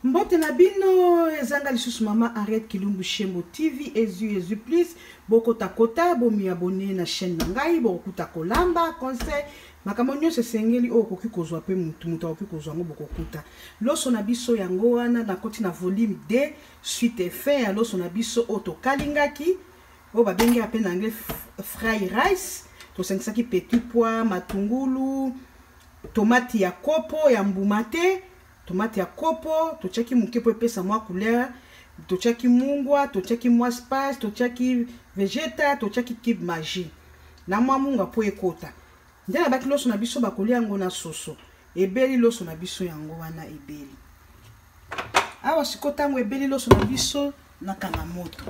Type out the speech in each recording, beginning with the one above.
Mbote na bino, eza nga lisusu mama Henriette Kilumbu Shembo TV ezui ezui please bokota kota bo mi abonner na chaîne na ngai bokokuta kolamba conseil makambo nyonso esengeli oyo okoki kozwa mpe mutu mutu akoki kozwa yango bokokuta loso na biso yango wana nakoti na volume 2 suite et fin ya loso na biso oyo tokalingaki oyo babengi mpe na anglais fry rice tosangisaki petit pois matungulu tomati ya kopo ya mbuma te Tomate ya kopo totiaki moke mpo epesa mwa couleur, totiaki mungwa, totiaki mwa spice, totiaki vegeta, totiaki cube magie na mwa mungwa mpo ekota. Nde nabaki loso na biso bakolia yango na soso. Ebeli loso na biso yango wana ebeli. Awa sikoyo ntango ebeli loso na biso nakanga moto.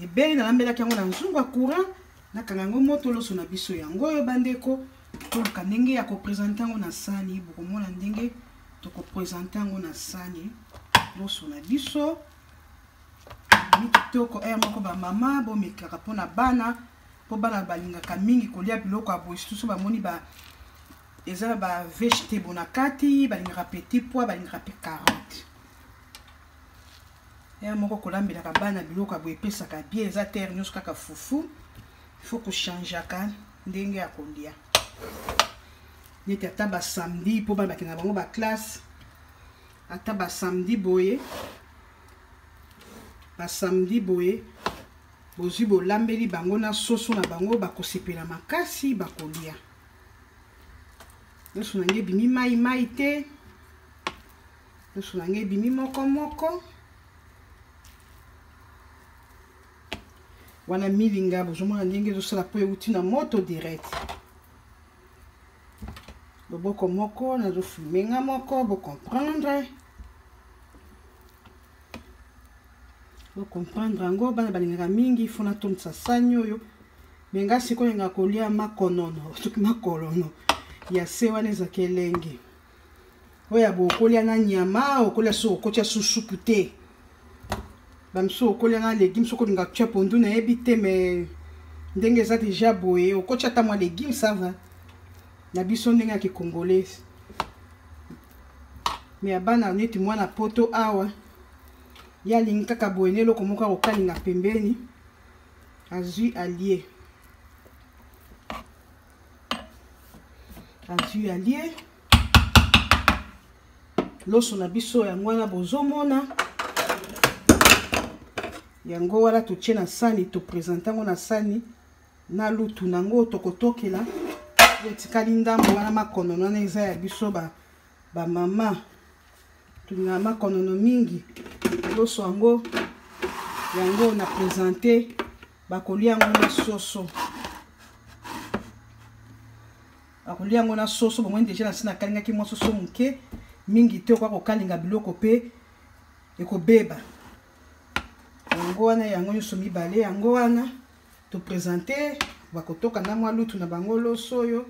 Ebeli nalambelaki yango na nzungu ya courant, nakanga yango moto loso na biso yango oyo bandeko. Toluka ndenge ya kopresente yango na sani, bokomona ndenge tokopresente yango na sani loso na biso mi kitoko. Heure moko bamama bomekaka mpona bana, mpo bana balingaka mingi kolia biloko ya boye, surtout bamoni ba eza na ba vegetable na kati, balingaka petit pois, balingaka mpe carotte. Heure moko kolambelaka bana biloko ya boye epesaka bien, eza terre nyonso kaka fufu, il faut kochangeaka ndenge ya kolia neti ata ba samedi mpo bana bakenda bango ba classe, ata ba samedi boye, ba samedi boye bozwi bolambeli bango na soso na bango, bakosepela makasi, bakolia. Loso na ngai ebimi mai mai te, loso na ngai ebimi moko moko. Wana milinga bozomona ndenge ezosala mpo euti na moto direct. Loboko moko nazofilme nga moko, bocomprendre, bocomprendre yango. Bana balingaka mingi fo natondisa sani oyo, me nga sikoyo nalingaka kolia makonono, soki makolono ya se wana ezalaka elengi. Oyo ya bokolia na nyama, okolia so okotia su supu te, bamisusu okolia na legume, soki olinga kotia pondu nayebi te, me ndenge eza deja boye okotia ata mwa legume ça va na biso ndenge ya kikongolais. Me ya bana neti mwana poto awa ye alingi kaka boye na eloko moko akokalinga pembeni, azwi alie, azwi alie loso na biso yango wana bozomona yango wana totie na sani, topresente yango na sani na lutu nango tokotokela. Etikali ndambo wana makonono wana eza ya biso ba mama tolingaka makonono mingi. Loso yango yango na presente, bakolia yango na soso, bakolia yango na soso. Bomoni deja na nsi nakalingaki mwa soso moke mingi te, okoka kokalinga biloko mpe ekobeba. Yango wana yango nyonso mibale yango wana topresente, bakotoka na mwa lutu na bango loso oyo.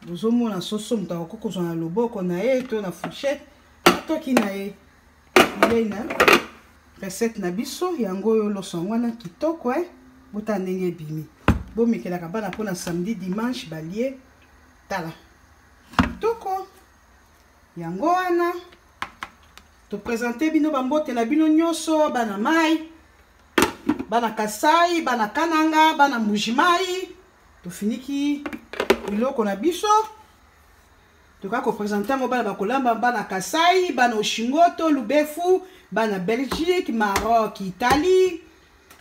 Bozomona soso moto akoki kozwa na loboko na ye to na fourchette, atoki na ye bilei na recette na biso yango oyo. Loso yango wana kitoko, botala ndenge ebimi. Bomekelaka bana mpona samedi dimanche balie. Tala kitoko yango wana. Topresente bino bambote na bino nyonso, bana mai, bana Kasai, bana Kananga, bana Mbujimai. Tofiniki biloko na biso, toka kopresente yango bana bakolamba, bana Kasai, bana Oshingoto, Lubefu, bana Belgique, Maroc, Italie,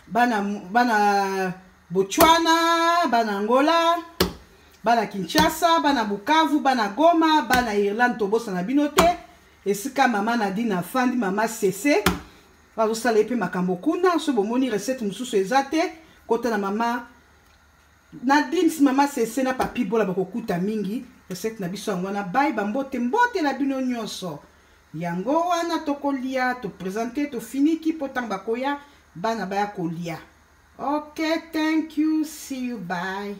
bana, bana Botswana, bana Angola, bana Kinshasa, bana Bukavu, bana Goma, bana Irlande. Tobosana bino te, esika mama Nadine afandi, mama Sese bazosala ye mpe makambo kuna. So bomoni recette mosusu eza te, kota na mama Nadine, mama Sese na papi Bola, bakokuta mingi recette na biso yango wana. Bai bambote, mbote na bino nyonso. Yango wana tokolia, topresente, tofiniki mpo ntango bakoya bana baya kolia. Ok, thank you, see you, bye.